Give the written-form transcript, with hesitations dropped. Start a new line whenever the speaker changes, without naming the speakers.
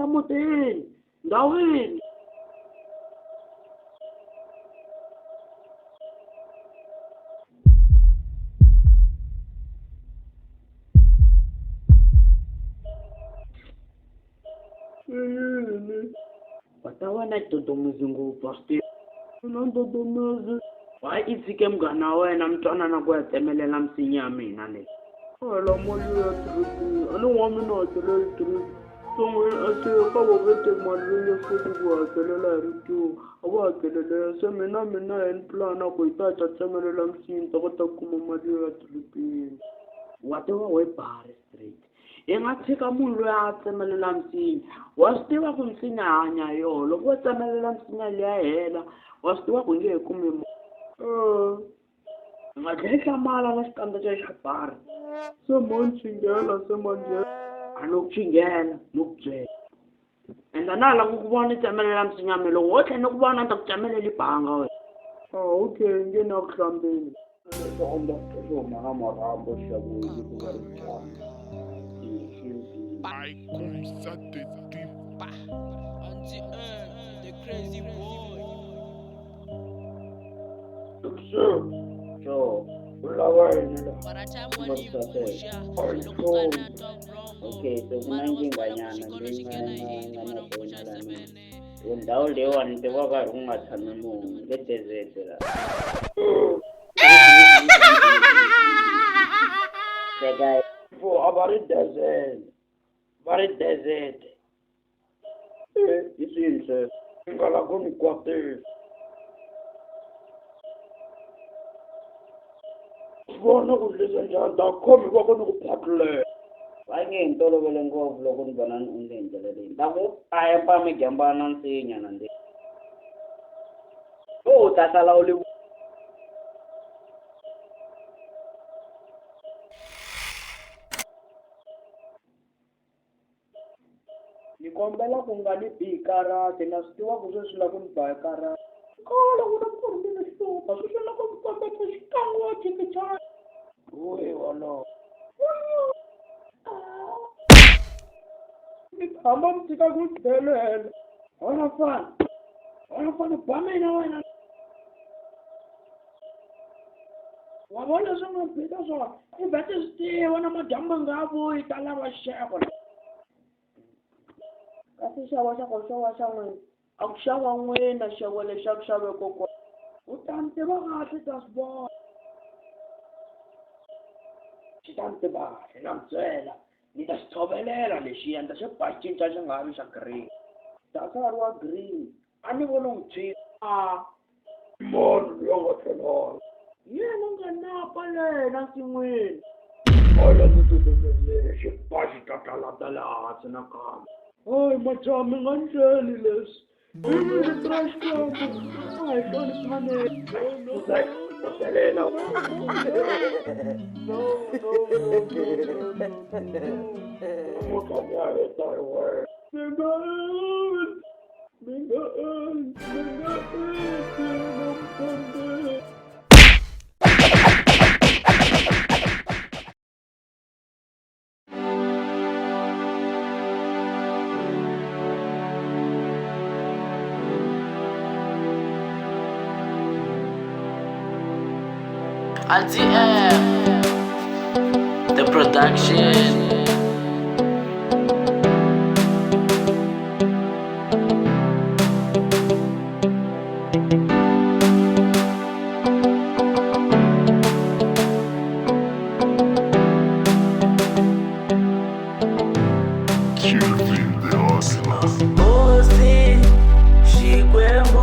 mutini ndhawini. Yini? Va ta va na xidodomuzi ngopfu a swi tivi. Na ndodomuzi. Why i tshike munghana wa wena mi twanana ku ya tsemelela misinya ya mina leyi? Hela mali ya trip a ni wa mina hakelela trip sungula a se ka vo vete mali leyi futhi ku hakelela hi riqingho a va hakelele se mina mina hi ni plan ku hi ta hi ta tsemelela misinya ni ta kota ku kuma mali yo ya tripini. Wa tiva we bari straight hi nga tshika munhu loyi a tsemelela misinya wa swi tiva ku misinya hanya hi yona loko wo tsemelela misinya liya hela wa swi tiva ku nge he kumi hi nga tlhela hi hlamala na xikandza xa xa bari se mo ni chinghela se mo ni a no ku chinghela no ku byela ende na lava ku vona ni tsemelela misinya mi loko wo tlhela ni ku vona ni ta ku tsemelela ibanga wena. Ah okay nge na ku hlambeni.
Swi endla swi huma na marhambu xa ku ku va ri thyaka.
Comme ça te tue pas.
Anti-1, the crazy boy.
So u lava yini la?
Okay, so ku na nkinghanyana leyi nga nga nga na kona la mina. Ndhawu leyiwani ni tiva karhi ku nga tshami munhu le desert la. Teka
Fo a va ri desert. Va ri desert.
Hi swihi sweswo?
Ni nga lava ku ni kwatisa. Vona ku ndlisa njhani ta khomi voko ni ku phatlulela.
Va nge hi ntolovele ngopfu loko ni vona ni endle hi ndlela leyi. Ni ta ku a mi gembana nsinya na ndzeni. U ta sala u li
Ni kombela ku nga ni bi hi karate na swi tiva ku sweswi la ku ni ba hi karate. Kala ku na ku ri ni hlupha sweswi la ku ni kombeta xikan'we wa Jackie Chan. Wuhi wolowo. Mi hamba mi tshika ku delela. Wena mfana. Wena mfana ba mina wena. Wa vona leswi nga bita swona i vhete swi tiva na madyambu nga vuyi ta lava xexo. Kasi xava xa ku xava xa n'wina a ku xava n'wina xavo lexi a ku xave kokwana. U ta ni tiva kahle u ta swi vona. Xi ta ni tiva kahle na mi byela ni ta xi tshovelela lexiya ni ta xi ba xi cinca xi nga ha vi xa green. Data ri wa green a ni voni n'wi tshika.
Mani loyi a nga tlhelanga? Yena u nga napa lena nsin'wini.
Hola ndzi tsutsumile xi ba xi tatalatala hansi nakambe.
Hayi majaha mi nga ndleli leswi. Hi vito ra Xikwembu a hi hloniphaneni.
U delela.
No, no, no, no, no, no.
Namuntlha ni ya heta hi wena.
Mi nga endli, mi nga endli, mi nga endli na mufambisi.
Anti-M, the production.
Kilvin the Hustler.
Hosi, Xikwembu